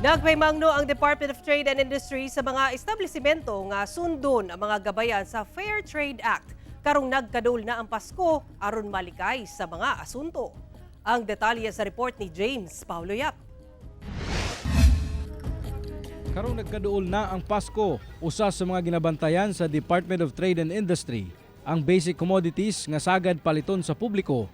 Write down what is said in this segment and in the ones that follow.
Nagpahimangno ang Department of Trade and Industry sa mga establishmento nga sundon ang mga gabayan sa Fair Trade Act karong nagkaduol na ang Pasko aron malikay sa mga asunto. Ang detalye sa report ni James Paulo Yap. Karong nagkaduol na ang Pasko, usa sa mga ginabantayan sa Department of Trade and Industry ang basic commodities nga sagad paliton sa publiko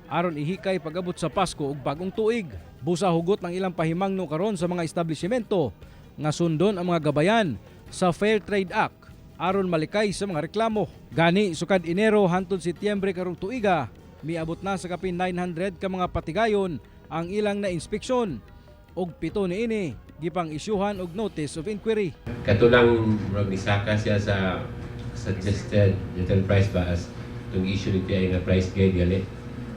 aron ihikay pag-abot sa Pasko ug bagong tuig. Busa hugot ng ilang pahimangno karon sa mga establishmento nga sundon ang mga gabayan sa Fair Trade Act aron malikay sa mga reklamo. Gani sukad Enero hantod Setyembre karong tuiga, miabot na sa kapin 900 ka mga patigayon ang ilang na inspeksyon ug 7 niini gipang isyuhan og notice of inquiry. Katulang murag nisaka siya sa suggested retail price ba as itong issue ni TI nga price guide gali.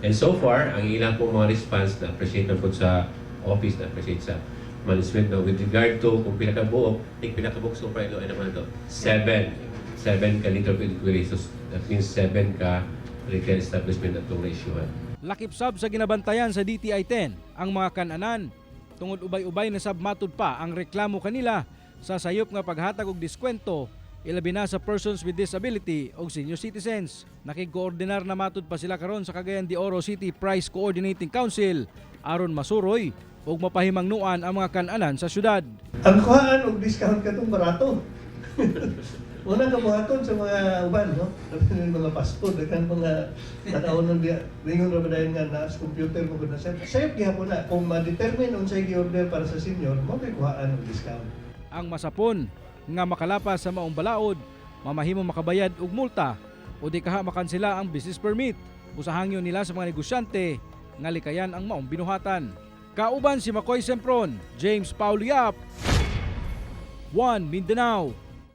And so far, ang ilang pong mga response na appreciate na po sa office, na appreciate sa management, no, with regard to kung pila ka buok, think pila ka buok so far ilo ay naman to? Seven. 7 ka letter of inquiry. So that means 7 ka retail establishment na itong na-issuehan. Lakip sab sa ginabantayan sa DTI 10 ang mga kananan tungod ubay-ubay na sab matud pa ang reklamo kanila sa sayop nga paghatag og diskwento, ilabi na sa persons with disability o senior citizens. Nakig-koordinar na matud pa sila karon sa Cagayan de Oro City Price Coordinating Council aron masuroy ug mapahimangnuan ang mga kananan sa syudad. Ang kuhaan og discount katong barato. Unang kabuhaton sa mga uban, no? Sabi ng mga fast food, daghan mga tanaw nun diya. Ringon ra ba dayon nga naa sa computer mo gud na sir. Sayop gihapon na kung ma-determine unsay gi-order para sa senior, mo kay kuhaan og discount. Ang masapon nga makalapas sa maong balaod, mamahimo makabayad og multa o di kaha makansela ang business permit. Usahangyo nila sa mga negosyante nga likayan ang maong binuhatan. Kauban si Makoy Sempron, James Paulo Yap, One Mindanao.